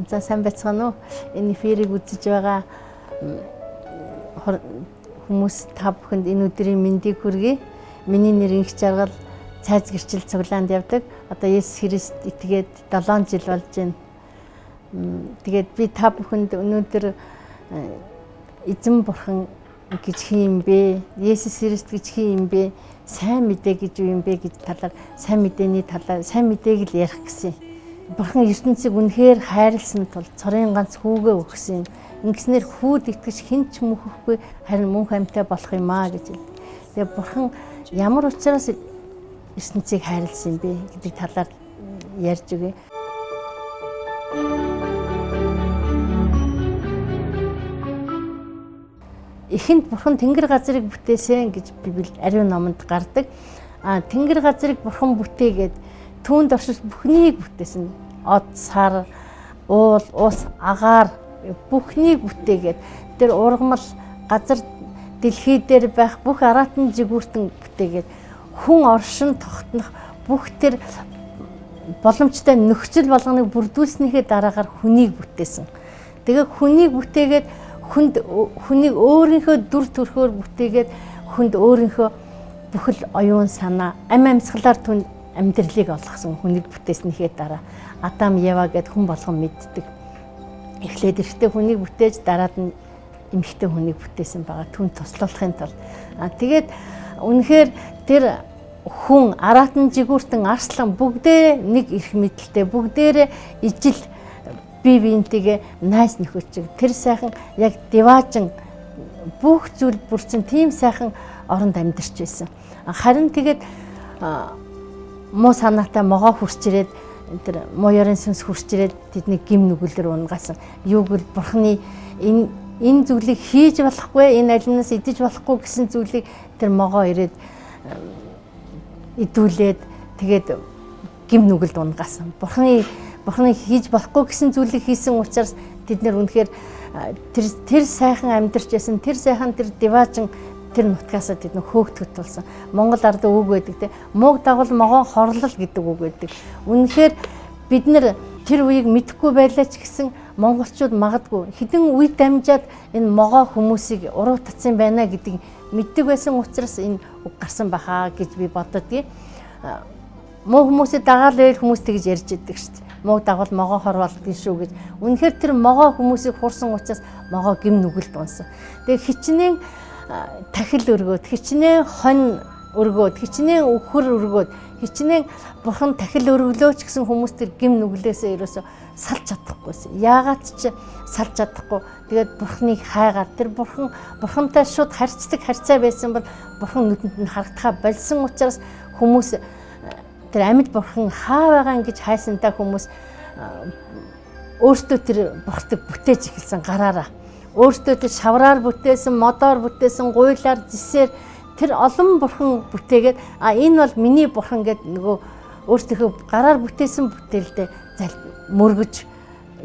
За сайн байцгаана уу? Энэ эфирийг үзэж байгаа хүмүүс та бүхэнд энэ өдрийн мэндийг хүргэе. Миний нэр Инх Жаргал, цайз гэрчил цуглаанд явдаг. Одоо Есүс Христ итгээд 7 жил болж байна. Тэгээд би та бүхэнд өнөөдөр эзэн бурхан гэж хин юм бэ? Есүс Христ гэж хин юм бэ? Сайн мэдээ гэж юу юм бэ гэж талаар, сайн мэдээний талаар, сайн мэдээг л ярих гэсэн. Бурхан ертөнцийг үнэхээр хайрлсан тул цорын ганц хүүгээ өгсөн юм. Ингэснээр хүүд итгэж хэн ч мөхөхгүй, харин мөнх амьтай болох юм аа гэж хэлдэг. Тэгээ бурхан ямар учраас ертөнцийг хайрлсан юм бэ гэдэг талаар ярьж өгье. Эхэнд бурхан тэнгэр газрыг бүтээсэн гэж Библи ариун номонд гардаг. А тэнгэр газрыг бурхан бүтээгээд түүнд оршиж бүхнийг бүтээсэн. Од, сар, уул, ус, агаар бүхнийг бүтээгээд тэр ургамал газар дэлхий дээр байх бүх араатан жигүүртэн бүтээгээд хүн оршин тогтнох бүх тэр боломжтой нөхцөл болгоныг бүрдүүлснийхээ дараагаар хүнийг бүтээсэн. Тэгээ хүнийг бүтээгээд хүнийг өөрийнхөө дүр төрхөөр бүтээгээд хүнд өөрийнхөө бүхэл оюун санаа, ам амьсгалаар түн амьдралыг олгосон хүнийг бүтээснийхээ дараа Адам, Ева гэд хүн болгон мэддэг. Эхлээд эрэгтэй хүнийг бүтээж, дараад нь эмэгтэй хүнийг бүтээсэн байгаа түн туслуулахын тулд. Тэгээд үнэхээр тэр хүн араатан жигүүртэн арслан бүгдээ нэг эрх мэдэлтэй, бүгдээрээ ижил бие биентэйгээ найз нөхөд чиг тэр сайхан яг диваажин бүх зүйл бүрдсэн тийм сайхан оронд амьдарч байсан. Харин тэгээд муу санаатай могоо хурч ирээд тэр муу ёрын сүнс хурч ирээд тэдний гим нүгэлэр унгаасан. Юу гэвэл бурхны энэ зүйлийг хийж болохгүй, энэ алинаас идэж болохгүй гэсэн зүйлийг тэр могоо ирээд идүүлээд тэгээд гим нүгэлд унгаасан. Бурхны хийж болохгүй гэсэн зүйлийг хийсэн учраас тэд нэр үнэхээр тэр сайхан амьдарч байсан, тэр сайхан тэр диваажин тэр нутгаасаа тэд нөх хөөгдөхөд болсон. Монгол ард үг байдаг те. Мууг дагуул могоон хорлол гэдэг үг байдаг. Үнэхээр бид нэр тэр үеийг мэдэхгүй байлаа ч гэсэн монголчууд магадгүй хэдэн үе дамжаад энэ могоо хүмүүсийг уруу татсан байна гэдэг мэддэг байсан учраас энэ үг гарсан баха гэж би боддгийг. Муу хүмүүсийг дагаал байл хүмүүс тэгж ярьж идэг шүү дээ. Мууг дагуул могоо хор болдгийг шүү гэж. Үнэхээр тэр могоо хүмүүсийг хурсан учраас могоо гим нүгэлд унсан. Тэгээ хичнээн тахил өргөөд, хичнээн хонь өргөөд, хичнээн өхөр өргөөд, хичнээн бурхан тахил өргөлөөч гэсэн хүмүүс тэр гим нүглээсээ ерөөсөө салж чадахгүйсэн. Яагаад ч салж чадахгүй. Тэгээд бурхныг хайгаад тэр бурхантай шууд харьцдаг харьцаа байсан бол бурхан нүдэнд нь харагдахаа болсон учраас хүмүүс тэр амьд бурхан хаа байгаа ингэж хайсантай хүмүүс өөртөө тэр бурхтыг бүтээж эхэлсэн гараараа. Өөртөө тэр шавраар бүтээсэн, модоор бүтээсэн, гуйлаар, зэсээр тэр олон бурхан бүтээгээд а энэ бол миний бурхан гэд нөгөө өөртөөхөө гараар бүтээсэн бүтээлдээ мөргөж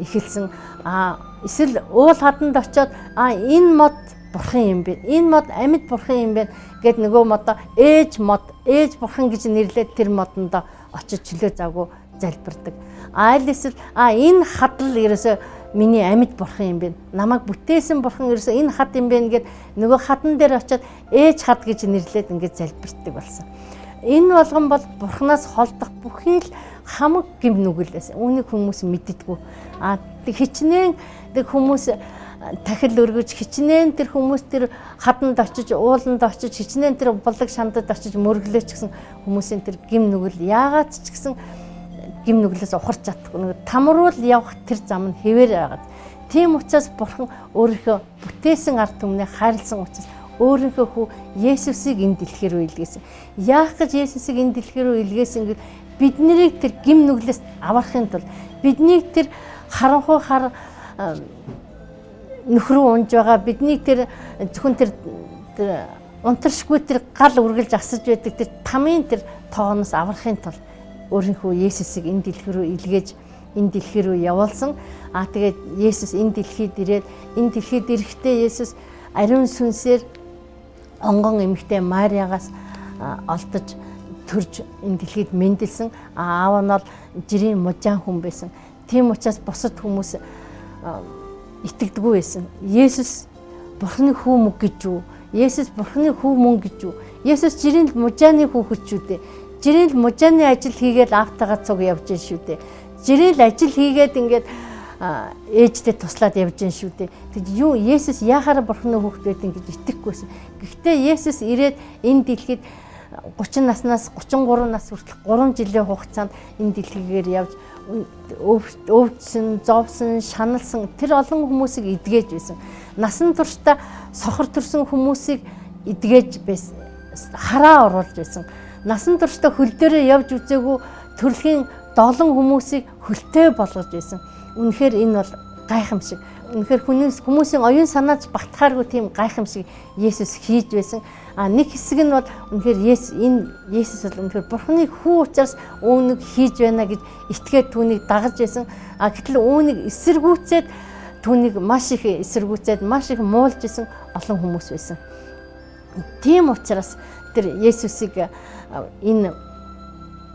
эхэлсэн. А эсвэл уул хаданд очиод а энэ мод бурхан юм бэ? Энэ мод амьд бурхан юм бэ гэд нөгөө модоо ээж мод, ээж бурхан гэж нэрлээд тэр модонд очиж чөлөө завгүй залбирдаг. Аль эсвэл а энэ хадал ерөөсөө миний амьд бурхан юм бэ? Намайг бүтээсэн бурхан ерөөсөө энэ хад юм бэ гэд нөгөө хадан дээр очиод ээж хад гэж нэрлээд ингээд залбирдаг болсон. Энэ болгон бол бурханаас холдох бүхий л хамаг гим нүгэл байсан. Үүнийг хүмүүс мэддэггүй. А хичнээн тэг хүмүүс тахил өргөж, хичнээн тэр хүмүүс тэр хаданд очиж, ууланд очиж, хичнээн тэр булаг шандад очиж мөрөглөөч гэсэн хүмүүсийн тэр гим нүгэл яагаад ч гэсэн гим нүглээс ухарч чадахгүй. Нэг тамруул явах тэр зам нь хэвээр байгаад. Тийм учраас бурхан өөрийнхөө бүтээсэн ард түмнээ хайрлсан учраас өөрийнхөө хүү Есүсийг энэ дэлхий рүү илгээсэн. Яах гэж Есүсийг энэ дэлхий рүү илгээсэн гэвэл биднийг тэр гим нүглээс аврахын тулд, биднийг тэр харанхуй хар нөх рүү унж байгаа, биднийг тэр зөвхөн тэр унтаршгүй тэр гал үргэлж асаж байдаг тэр тамын тэр тоогоноос аврахын тулд өөрийнхөө Есүсийг энэ дэлхий рүү илгээж энэ дэлхий рүү явуулсан. А тэгээд Есүс энэ дэлхийд ирээд энэ дэлхийд ирэхдээ Есүс ариун сүнсээр онгон эмэгтэй Мариагаас олдож төрж энэ дэлхийд мэндэлсэн. Аав нь бол жирийн мужаан хүн байсан. Тийм учраас бусад хүмүүс итгэдэггүй байсан. Есүс Бурхны хүү мөг гэж юу? Есүс Бурхны хүү мөн гэж юу? Есүс жирийн л мужааны хүүхэд шүү дээ. Жирийн л мужааны ажил хийгээл аавтайгаа цуг явж гин шүү дээ. Жирийн л ажил хийгээд ингээд ээжтэй туслаад явж гин шүү дээ. Тэг юу Есүс яхаараа Бурхны хүүхэд байдэн гэж итгэхгүйсэн. Гэхдээ Есүс ирээд энэ дэлхийд 30 наснаас 33 нас хүртэл 3 жилийн хугацаанд энэ дэлхийгээр явж өвдсөн, зовсон, шаналсан тэр олон хүмүүсийг эдгэж байсан. Насан туршдаа сохор төрсөн хүмүүсийг эдгэж байсан. Хараа оруулж байсан. Насан туршдаа хөл дээрээ явж үзээгүй төрөлхийн долон хүмүүсийг хөлтэй болгож байсан. Үнэхээр энэ бол гайхамшиг. Үнэхээр хүмүүсийн оюун санаач багтахааргүй тийм гайхамшиг Есүс хийж байсан. А нэг хэсэг нь бол үнэхээр Есүс бол үнэхээр Бурхны хүү учраас үүнийг хийж байна гэж итгээд түүнийг дагаж байсан. А гэтэл үүнийг эсэргүүцээд түүнийг маш их эсэргүүцээд маш их муулж исэн олон хүмүүс байсан. Тийм учраас тэр Есүсийг энэ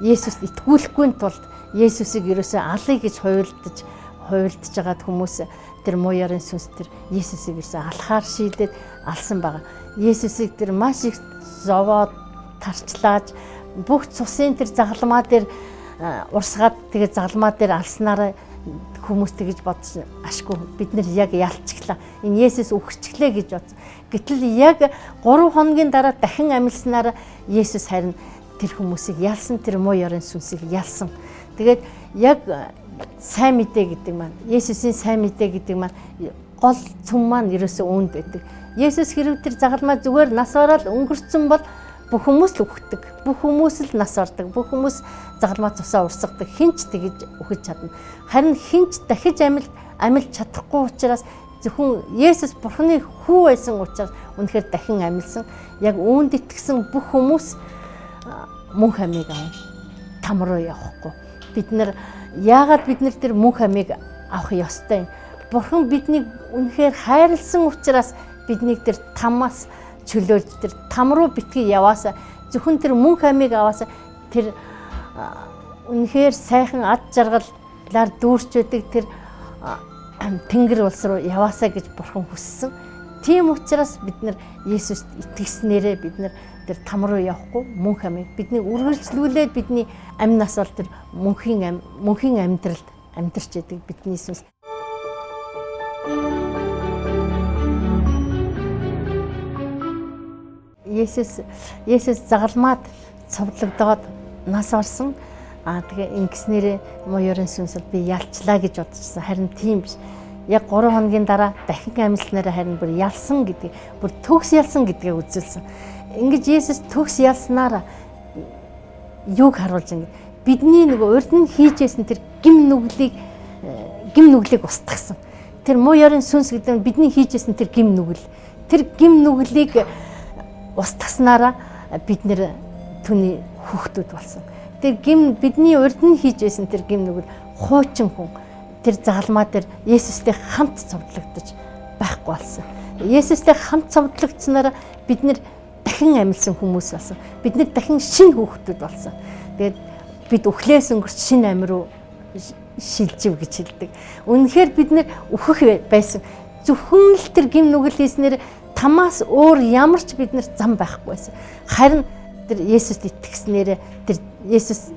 Есүст итгүүлэхгүй тулд Есүсийг ерөөсөө алъя гэж хуйлдаж байгаад хүмүүс тэр муу ёрын сүнс тэр Есүсийг ерөөсөө алхаар шийдээд алсан байгаа. Есүсийг тэр маш их зовоод тарчлааж бүх цусын тэр загалмаа дээр урсгаад тэгээ загалмаа дээр алснараа хүмүүс тэгж бодсон ашгүй бид нэр яг ялцчихлаа. Энэ Есүс үхчихлээ гэж бодсон. Гэтэл яг 3 хоногийн дараа дахин амилснараа Есүс харин тэр хүмүүсийг ялсан, тэр муу ёрын сүнсийг ялсан. Тэгээд яг сайн мэдээ гэдэг маань, Есүсийн сайн мэдээ гэдэг маань гол цөм маань ерөөсөө үүнд байдаг. Есүс хэрэг тэр загалмаа зүгээр нас бараад өнгөрцөн бол бүх хүмүүс л үхдэг. Бүх хүмүүс л нас бардаг. Бүх хүмүүс загалмаа цусаа урсгадаг. Хэн ч тэгж үхэж чадна. Харин хэн ч дахиж амилж чадахгүй учраас зөвхөн Есүс Бурхны хүү байсан учраас үнэхээр дахин амилсан. Яг үүнд итгэсэн бүх хүмүүс мөнх амийг авна. Там руу явахгүй. Бид нар яагаад бид нар тэр мөнх амийг авах ёстой юм? Бурхан биднийг үнэхээр хайрлсан учраас биднийг тэр тамаас чөлөөлж тэр там руу битгий яваасаа зөвхөн тэр мөнх амийг аваасаа тэр үнэхээр сайхан ад жаргалаар дүүрч байдаг тэр Тэнгэр улс руу яваасаа гэж Бурхан хүссэн. Тийм учраас бид нар Есүст итгэснээрээ бид нар тэр там руу явахгүй мөнх амийг бидний үргэлжлүүлээд бидний амь нас бол тэр мөнхийн амьдралд амьдарч байдаг бидний сүнс. Есүс загалмаад цовдлогдоод нас барсан. Аа тэгээ ингэснээрээ муу ёрын сүнс бол би ялчлаа гэж бодчихсон. Харин тийм биш. Яг 3 хоногийн дараа дахин амьлснараа харин бүр ялсан гэдгийг, бүр төгс ялсан гэдгээ үзүүлсэн. Ингэж Есүс төгс ялснараа юуг харуулж ингэ бидний нөгөө урд нь хийжсэн тэр гим нүглийг устгасан. Тэр муу ёрын сүнс гэдэг нь бидний хийжсэн тэр гим нүгэл. Тэр гим нүглийг устгаснараа бид нэр түүний хүүхдүүд болсон. Тэр гим бидний урд нь хийж байсан тэр гим нүгэл хуучин хүн тэр загалмаа дээр Есүстэй хамт цовдлогдож байхгүй болсон. Есүстэй хамт цовдлогдсоноор бид нэр дахин амилсан хүмүүс болсон. Бид нэр дахин шинэ хүүхдүүд болсон. Тэгээд бид үхлээс өнгөрч шинэ ам руу шилжив гэж хэлдэг. Үнэхээр бид нэр үхэх байсан. Зөвхөн л тэр гим нүгэл хийснээр тамаас өөр ямар ч бид нар зам байхгүй байсан. Харин тэр Есүст итгэснээр тэр Есүс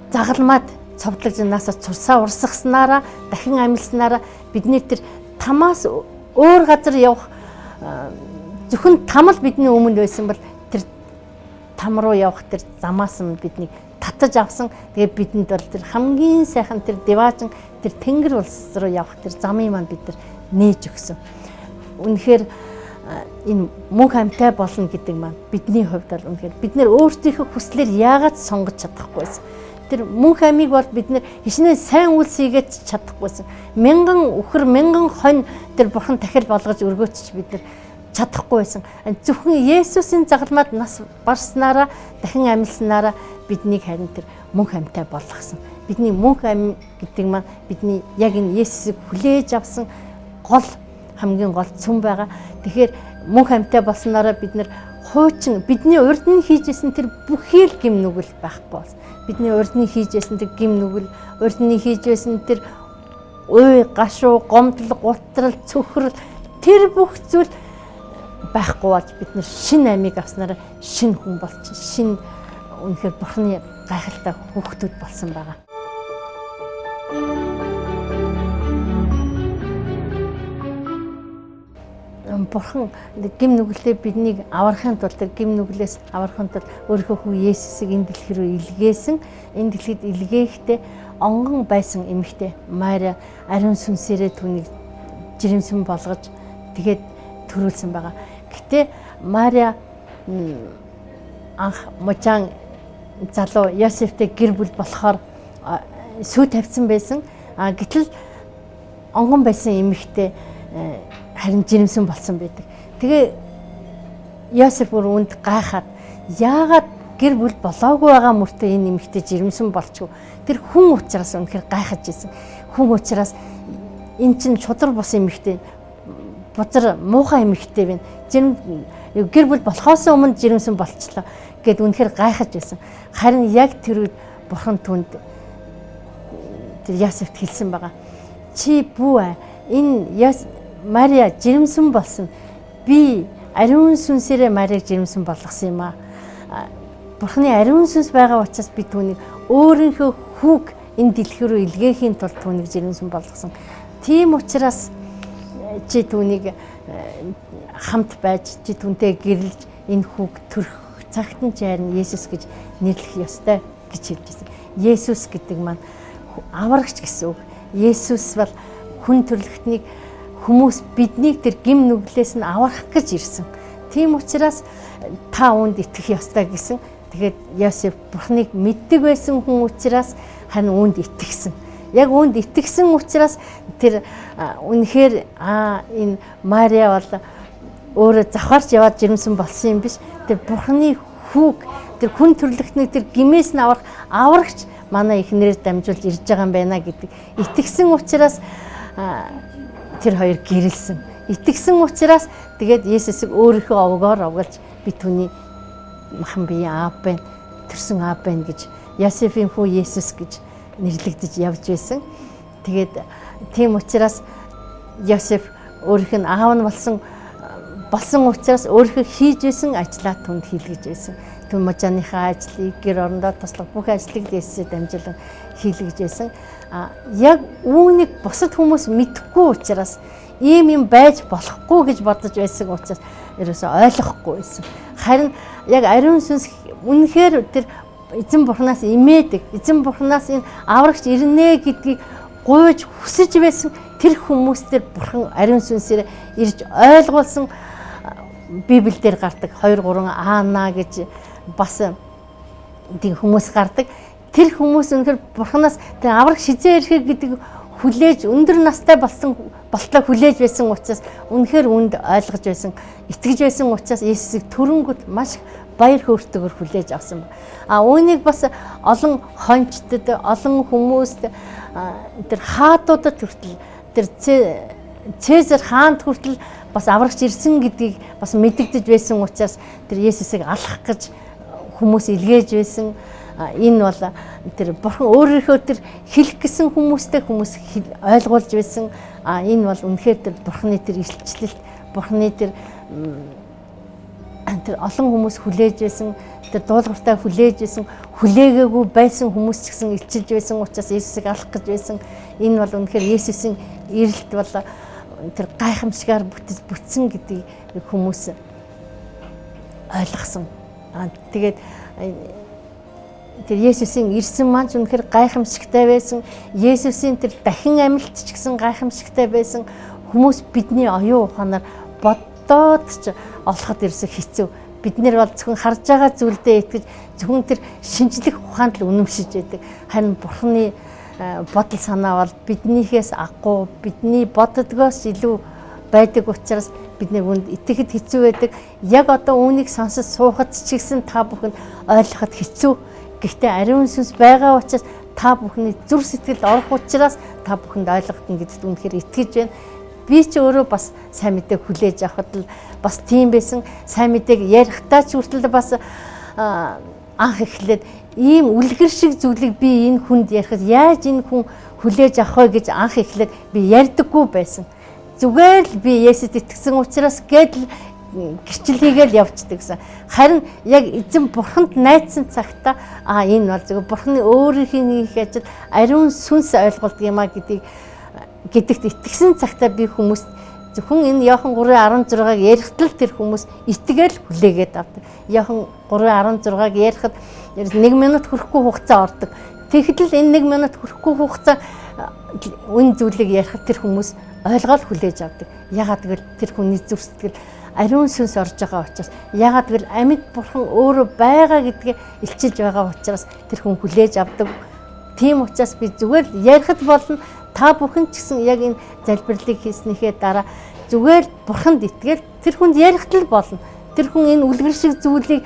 загалмаад цовдлогж насаа цурсаа урсгаснараа дахин амилснараа бидний тэр тамаас өөр газар явах зөвхөн там л бидний өмнө байсан бол тэр там руу явах тэр замаас нь биднийг татаж авсан. Тэгээ бидэнд бол тэр хамгийн сайхан тэр диваажин тэр Тэнгэр улс руу явах тэр замын маань бид нар нээж өгсөн. Үнэхээр энэ мөнх амьтай болно гэдэг маань бидний хувьд бол үнэхээр бид нэр өөрсдийнхөө хүслээр яагаад сонгож чадахгүй байсан. Тэр мөнх амийг бол бид нэр хичнээн сайн үйлс хийгээд чадахгүйсэн. Мянган үхэр, мянган хонь тэр Бурхан тахил болгож өргөөч бид нар чадахгүй байсан. Зөвхөн Есүсийн загалмаад нас барснараа дахин амилснараа биднийг харин тэр мөнх амьтай болгосон. Бидний мөнх ам гэдэг маань бидний яг энэ Есүсийг хүлээж авсан гол хамгийн гол цөм байгаа. Тэгэхээр мөнх амьтай болсноороо бид нар хуучин бидний урд нь хийжсэн тэр бүхий л гим нүгэл байхгүй болсон. Бидний урд нь хийжсэн тэр гим нүгэл, урд нь хийжсэн тэр уй, гашуу, гомдол, гутрал, цөхрөл тэр бүх зүйл байхгүй болж бид нэр шинэ амийг авснараа шинэ хүн болж шинэ үнэхээр Бурхны гайхалтай хүүхдүүд болсон байгаа. Бурхан гим нүгэлээ биднийг аврахын тулд тэр гим нүглээс аврахын тулд өөрийнхөө хүү Есүсийг энэ дэлхий рүү илгээсэн. Энэ дэлхийд илгээхдээ онгон байсан эмэгтэй Мариа ариун сүнсээрээ түүнийг жирэмсэн болгож тэгээд төрүүлсэн байгаа. Гэтэ Мариа анх мужаан залуу Йосефтэй гэр бүл болохоор сүү тавьсан байсан. А гэтэл онгон байсан эмэгтэй харин жирэмсэн болсон байдаг. Тэгээ Йосеф бүр үнд гайхаад яагаад гэр бүл болоогүй байгаа мөртөө энэ эмэгтэй жирэмсэн болчихв. Тэр хүн учраас үнэхээр гайхаж ирсэн. Хүн учраас эн чинь шудар бус эмэгтэй бузар муухай эмэгтэй байна. Жирэм гэр бүл болохоос өмнө жирэмсэн болчлоо гэд үнэхээр гайхаж байсан. Харин яг тэр үед Бурхан түнд тэр Йосефт хэлсэн байгаа. Чи бүү энэ Мариа жирэмсэн болсон. Би ариун сүнсээрээ Мариаг жирэмсэн болгосон юм аа. Бурханы ариун сүнс байгаа учраас би түүнийг өөрийнхөө хүүг энэ дэлхий рүү илгээхийн тулд түүнийг жирэмсэн болгосон. Тийм учраас чи түүнийг хамт байж, чи түүнтэй гэрлэж энэ хүүг төрөх цагт нь чи харин Есүс гэж нэрлэх ёстой гэж хэлж байсан. Есүс гэдэг маань аврагч гэсэн үг. Есүс бол хүн төрлөختнийг хүмүүс биднийг тэр гим нүглээс нь аврах гэж ирсэн. Тийм учраас та үүнд итгэх ёстой гэсэн. Тэгээд Йосеф Бурхныг мэддэг байсан хүн учраас харин үүнд итгэсэн. Яг үүнд итгэсэн учраас тэр үнэхээр энэ Мариа бол өөрөө завхаарч яваад жирэмсэн болсон юм биш. Тэр Бурхны хүүг тэр хүн төрлөختнийг тэр гимээс нь аврах аврагч манай эхнэрээр дамжуулж ирж байгаа юм байна гэдэг итгэсэн учраас тэр хоёр гэрэлсэн. Итгэсэн учраас тэгээд Есүсийг өөрийнхөө овгоор овголж би түүний махан биеийн аав байна, төрсөн аав байна гэж Йосефийн хүү Есүс гэж нэрлэгдэж явж байсан. Тэгээд тийм учраас Йосеф өөрийнх нь аав нь болсон учраас өөрийнхөө хийж байсан ажлаа түнд хийлгэж байсан. Түн мужааныхаа ажлыг, гэр орондоо туслах бүх ажлыг Есүсээр дамжуулан хийлгэж байсан. Яг үүнийг бусад хүмүүс мэдэхгүй учраас ийм юм байж болохгүй гэж бодож байсан учраас ерөөсөө ойлгохгүй байсан. Харин яг ариун сүнс үнэхээр тэр эзэн Бурханаас имээдэг, эзэн Бурханаас энэ аврагч ирнэ гэдгийг гуйж хүсэж байсан тэр хүмүүс дээр Бурхан ариун сүнсээр ирж ойлгуулсан. Библиэлд гардаг 2 3 Аана гэж бас тийм хүмүүс гардаг. Тэр хүмүүс үнэхээр Бурханаас тэр аврагч хизээ ирэхээ гэдэг хүлээж өндөр настай болсон болтлоо хүлээж байсан учраас үнэхээр үнд ойлгож байсан, итгэж байсан учраас Есүсийг төрөнгөт маш баяр хөөртэйгээр хүлээж авсан. А үүнийг бас олон хончтод, олон хүмүүст, тэр хаадуудад хүртэл, тэр Цэзар хаанд хүртэл бас аврагч ирсэн гэдгийг бас мэдэгдэж байсан учраас тэр Есүсийг алах гэж хүмүүс илгээж байсан. Энэ бол тэр Бурхан өөрийнхөө тэр хэлэх гэсэн хүмүүстэй хүмүүс ойлгуулж байсан. А энэ бол үнэхээр тэр Бурханы тэр илчлэлт, Бурханы тэр олон хүмүүс хүлээж байсан, тэр дуулууртай хүлээж байсан, хүлээгээгүй байсан хүмүүс ч гэсэн илчилж байсан учраас Есүсийг алах гэж байсан. Энэ бол үнэхээр Есүсийн ирэлт бол тэр гайхамшигаар бүтсэн гэдгийг хүмүүс ойлгосон. Тэгээд тэр Есүсийн ирсэн маань ч үнэхээр гайхамшигтай байсан. Есүсийн тэр дахин амьлт ч гэсэн гайхамшигтай байсан. Хүмүүс бидний оюун ухаанаар бодоод ч олоход ерөөсөө хэцүү. Бид нэр бол зөвхөн харж байгаа зүйлдээ итгэж зөвхөн тэр шинжлэх ухаанд л үнэмшиж байдаг. Харин Бурхны бодол санаа бол биднийхээс агуу, бидний боддгоос илүү байдаг учраас бидний үнд итгэхэд хэцүү байдаг. Яг одоо үүнийг сонсож суухад ч гэсэн та бүхэнд ойлгоход хэцүү. Гэхдээ ариун сүнс байгаа учраас та бүхний зүр сэтгэлд орох учраас та бүхэнд ойлгоход гэдэгт үнэхээр итгэж байна. Би ч өөрөө бас сайн мэдээг хүлээж авахад л бас тийм байсан. Сайн мэдээг ярихдаа ч хүртэл бас анх эхлээд Ийм үлгэр шиг зүйлийг би энэ хүнд ярихад яаж энэ хүн хүлээж авах вэ гэж анх эхлээд би ярьдаггүй байсан. Зүгээр л би Есүст итгэсэн учраас гэдэл гэрчил хийгээл явцдаг гэсэн. Харин яг эзэн бурханд найдсан цагта энэ бол зөв бурхны өөрийнх нь хийх ажил ариун сүнс ойлголдог юм а гэдэгт итгэсэн цагта би хүмүүс зөвхөн энэ Иохан 3:16-ыг ярихад л тэр хүмүүс итгээл хүлээгээд авдаг. Иохан 3:16-ыг ярихад 1 минут хүрэхгүй хугацаа ордог. Тэгэхэд л энэ 1 минут хүрэхгүй хугацаа үн зүйлийг ярихад тэр хүмүүс ойлгоод хүлээж авдаг. Ягаад гэвэл тэр хүний зүрх сэтгэл ариун сүнс орж байгаа учраас, ягаад гэвэл амьд бурхан өөрөө байгаа гэдгээ илчилж байгаа учраас тэр хүн хүлээж авдаг. Тийм учраас би зүгээр л ярихад болно. Та бүхэн ч гэсэн яг энэ залбирлыг хийснийхээ дараа зүгээр л бурханд итгээл тэр хүнд ярихад л болно. Тэр хүн энэ үлгэр шиг зүйлийг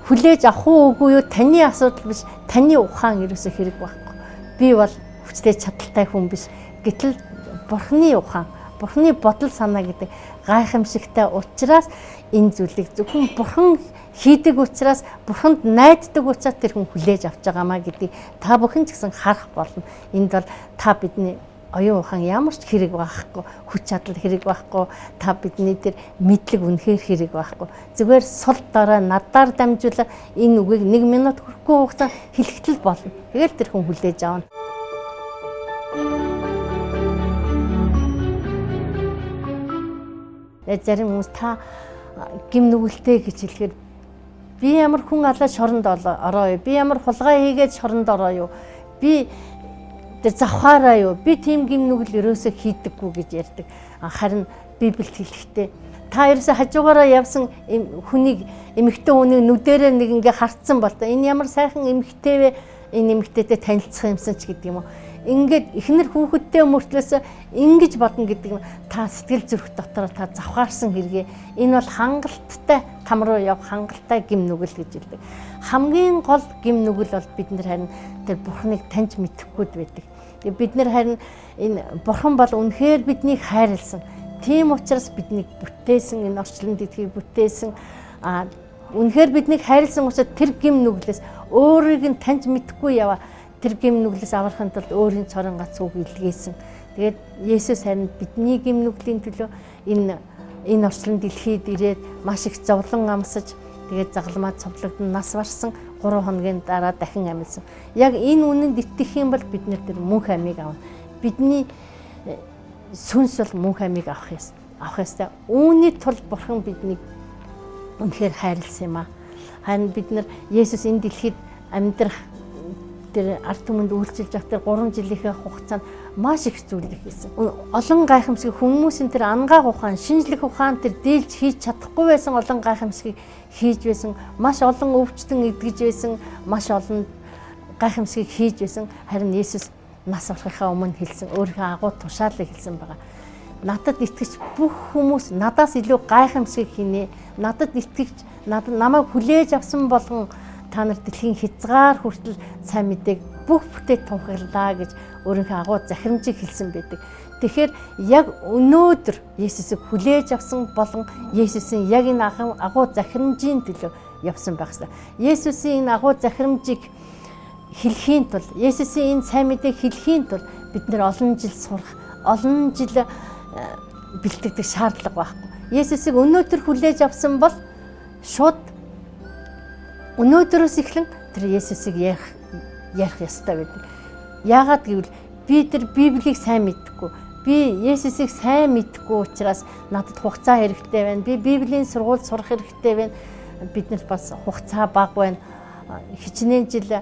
хүлээж авах уу үгүй юу таны асуудал биш, таны ухаан ерөөсөө хэрэг байхгүй. Би бол хүчтэй чадaltaй хүн биш. Гэтэл бурхны ухаан, бурхны бодол санаа гэдэг гайхамшигтай учраас энэ зүйлийг зөвхөн бурхан хийдэг учраас, бурханд найддаг учраас тэр хүн хүлээж авч байгаамаа гэдгийг та бүхэн ч гэсэн харах болно. Энд бол та бидний оюун ухаан ямар ч хэрэг байхгүй, хүч чадал хэрэг байхгүй, та бидний тэр мэдлэг үнэхээр хэрэг байхгүй. Зүгээр сул дорой надаар дамжуулаад энэ үгийг 1 минут хүрэхгүй хугацаанд хэлэхэд л болно. Тэгэл тэр хүн хүлээж авна. Зарим хүмүүс та гим нүгэлтэй гэж хэлэхээр би ямар хүн алаа шоронд ороо юу? Би ямар хулгай хийгээд шоронд ороо юу? Би тэр завхаараа юу? Би тийм гим нүгэл ерөөсөө хийдэггүй гэж ярьдаг. Харин Библиэд хэлэхдээ та ерөөсөө хажуугаараа явсан хүнийг, эмэгтэй хүнийг нүдэрээ нэг ингээ хартсан бол та энэ ямар сайхан эмэгтэй вэ? Энэ эмэгтэйтэй танилцах юмсан ч гэдэг юм уу? Ингээд эхнэр хүүхэдтэй мөртлөөс ингэж бодно гэдэг нь та сэтгэл зүрх дотор та завхаарсан хэрэгээ. Энэ бол хангалттай там руу явах хангалттай гим нүгэл гэж хэлдэг. Хамгийн гол гим нүгэл бол бид нар харин тэр бурхныг таньж мэдэхгүй байдаг. Тэгээ бид нар харин энэ бурхан бол үнэхээр биднийг хайрлсан. Тийм учраас биднийг бүтээсэн, энэ орчлон дэлхийг бүтээсэн. Үнэхээр биднийг хайрлсан учраас тэр гим нүглээс өөрийг нь таньж мэдэхгүй яваа. Тэр гим нүглээс аврахын тулд өөрийн цорын гац үг илгээсэн. Тэгээд Есүс харин бидний гим нүглийн төлөө энэ орчлон дэлхийд ирээд маш их зовлон амсаж, тэгээд загалмаа цовлогдсон, нас барсан, 3 хоногийн дараа дахин амьдсан. Яг энэ үнэнд итгэх юм бол бид нэр тэр мөнх амийг авна. Бидний сүнс бол мөнх амийг авах ёстой. Үүний тулд бурхан биднийг үнэхээр хайрлсан юм аа. Харин бид нар Есүс энэ дэлхийд амьдрах тэр ард түмэнд үйлчилж явах тэр 3 жилийнхээ хугацаанд маш их зүйлийг хийсэн. Олон гайхамшиг хүмүүсийн тэр ангаах ухаан, шинжлэх ухаан тэр дийлж хийж чадахгүй байсан олон гайхамшигыг хийж байсан. Маш олон өвчтөн эдгэж байсан, маш олон гайхамшигыг хийж байсан. Харин Есүс нас барахынхаа өмнө хэлсэн, өөрийнхөө агуу тушаалыг хэлсэн байгаа. Надад итгэж бүх хүмүүс надаас илүү гайхамшиг хийнэ. Надад итгэж, намайг хүлээж авсан болгон та нар дэлхийн хязгаар хүртэл сайн мэдээг бүх бүтээл тунхаглаа гэж өөрийнхөө агуу захирамжийг хэлсэн байдаг. Тэгэхээр яг өнөөдөр Есүсийг хүлээж авсан болон Есүсийн яг энэ агуу захирамжийн төлөө явсан байх ёстой. Есүсийн энэ агуу захирамжийг хэлэхийн тулд, Есүсийн энэ сайн мэдээг хэлэхийн тулд бид нэр олон жил сурах, олон жил бэлтгэдэг шаардлага байхгүй. Есүсийг өнөөдөр хүлээж авсан бол шууд өнөөдрөөс эхлэн тэр Есүсийг ярих ёстой байдаг. Яагаад гэвэл би тэр Библийг сайн мэдэхгүй. Би Есүсийг сайн мэдэхгүй учраас надад хугацаа хэрэгтэй байна. Би Библийн сургуульд сурах хэрэгтэй байна. Биднэрт бас хугацаа бага байна. Хичнээн жил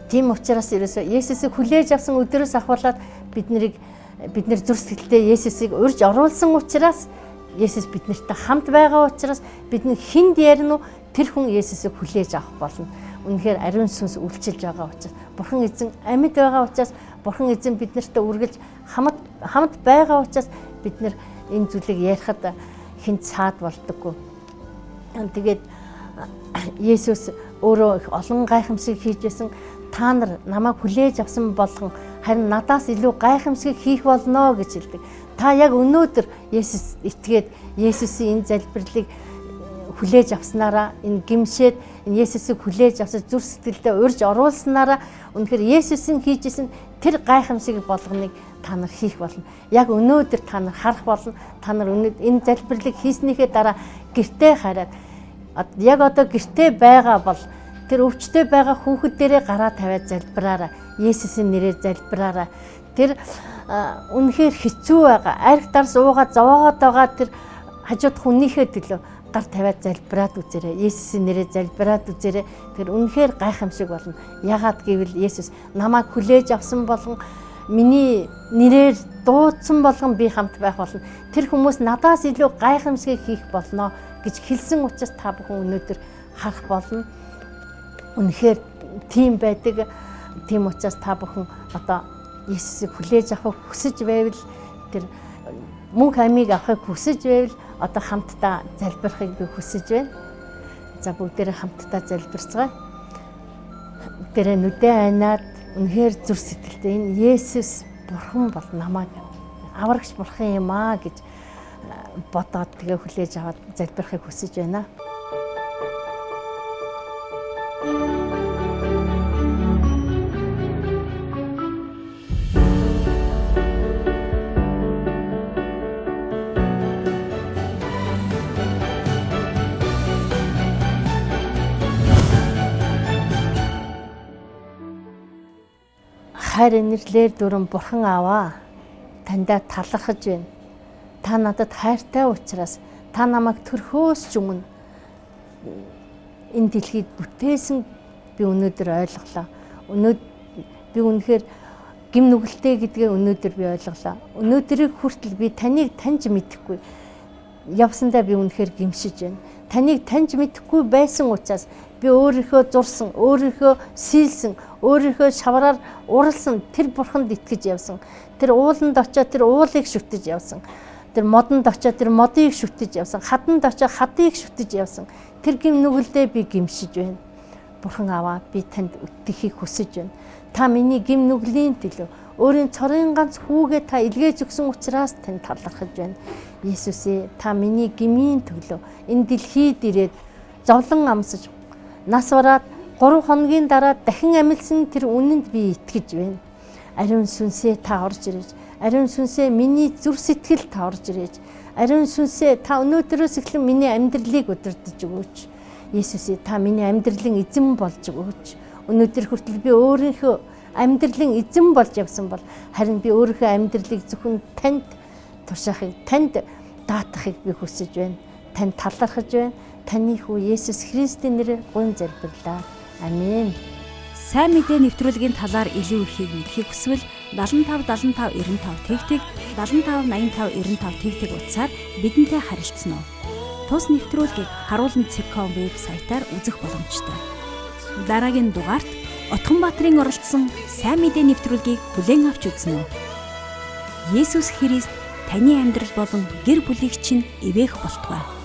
тийм учраас ерөөсөө Есүсийг хүлээж авсан өдрөөс ахуулаад бид нар зүрх сэтгэлдээ Есүсийг урьж оруулсан учраас Есүс бид нартай хамт байгаа учраас бидний хүнд ярина уу тэр хүн Есүсийг хүлээж авах болно. Үнэхээр ариун сүнс үйлчилж байгаа учраас, Бурхан эзэн амьд байгаа учраас, Бурхан эзэн бид нартай үргэлж хамт байгаа учраас бид нар энэ зүйлийг ярихад хэн цаад болдоггүй. Тэгээд Есүс өөрөө их олон гайхамшиг хийж байсан. Та нар намайг хүлээж авсан болгон харин надаас илүү гайхамшиг хийх болно гэж хэлдэг. Та яг өнөөдөр Есүс итгээд Есүсийн энэ залбирлыг Хүлээж авснараа энэ гимшээд энэ Есүсийг хүлээж авсан зүрх сэтгэлдээ урьж оруулснараа үнэхээр Есүсийн хийжсэн тэр гайхамшиг болгоныг та нар хийх болно. Яг өнөөдөр та нар харах болно. Та нар энэ залбирлыг хийснийхээ дараа гэртээ хараад яг одоо гэртээ байгаа бол тэр өвчтөй байгаа хүүхэд дээрээ гараа тавиад залбираарай. Есүсийн нэрээр залбираарай. Тэр үнэхээр хэцүү байгаа. Арх дарс уугаад зовоогоод байгаа тэр хажууд хүнийхээ төлөө гар тавиад залбираад үзээрэй. Есүсийн нэрээр залбираад үзээрэй. Тэр үнэхээр гайхамшиг болно. Ягаад гэвэл Есүс намайг хүлээж авсан болгон миний нэрээр дуудсан болгон би хамт байх болно. Тэр хүмүүс надаас илүү гайхамшигыг хийх болно гэж хэлсэн учраас та бүхэн өнөөдөр харах болно. Үнэхээр тийм байдаг. Тийм учраас та бүхэн одоо Есүсийг хүлээж авах хүсэж байвал тэр мөнх амийг авахыг хүсэж байвал одоо хамтдаа залбирахыг би хүсэж байна. За бүгдээрээ хамтдаа залбирцгаая. Бүгдээрээ нүдээ айнаад үнэхээр зүрх сэтгэлдээ энэ Есүс Бурхан бол намайг аврагч Бурхан юм аа гэж бодоод тэгээ хүлээж аваад залбирахыг хүсэж байна. Хайр инэрлээр дүрэн Бурхан Ааваа таньдаа талархаж байна. Та надад хайртай учраас та намайг төрхөөс ч өмнө энэ дэлхийд бүтээсэн би өнөөдөр ойлголоо. Би үнэхээр гим нүгэлтэй гэдгээ өнөөдөр би ойлголоо. Өнөөдрийг хүртэл би таныг таньж мэдэхгүй явсандаа би үнэхээр гимшиж байна. Таныг таньж мэдэхгүй байсан учраас би өөрийнхөө зурсан, өөрийнхөө сийлсэн, өөрийнхөө шавраар уралсан тэр Бурханд итгэж явсан. Тэр ууланд очиод тэр уулыг шүтэж явсан. Тэр модонд очиод тэр модыг шүтэж явсан. Хаданд очиод хадыг шүтэж явсан. Тэр гим нүгэлдээ би гимшиж байна. Бурхан Ааваа, би танд итгэхийг хүсэж байна. Та миний гим нүглийн төлөө өөрийн цорын ганц хүүгээ та илгээж өгсөн учраас танд талархаж байна. Есүсээ, та миний гмийн төлөө энэ дэлхийд ирээд зовлон амсаж нас бараад 3 хоногийн дараа дахин амилсан тэр үнэнд би итгэж байна. Ариун сүнсээ та орж ирээж, ариун сүнсээ миний зүрх сэтгэл та орж ирээж, ариун сүнсээ та өнөөдрөөс эхлэн миний амьдралыг удирдах өгөөч. Есүсээ, та миний амьдралын эзэн болж өгөөч. Өнөөдөр хүртэл би өөрийнхөө амьдралын эзэн болж явсан бол харин би өөрийнхөө амьдралыг зөвхөн танд тушаахыг, танд даатахыг би хүсэж байна. Танд талархаж байна. Таны хүү Есүс Христийн нэрээр гуйн залбирлаа. Амен. Сайн мэдээ нэвтрүүлгийн талаар илүү ихийг мэдэхийг хүсвэл 75 75 95 тэгтэг 75 85 95 тэгтэг утсаар бидэнтэй харилцсан уу. Тус нэвтрүүлгийг харуулн.com вебсайтаар үзэх боломжтой. Дараагийн дугаарт Отгонбаатарын оролцсон сайн мэдээ нэвтрүүлгийг хүлээн авч үзнэ үү. Есүс Христ таны амьдрал болон гэр бүлийг чинь ивээх болтугай.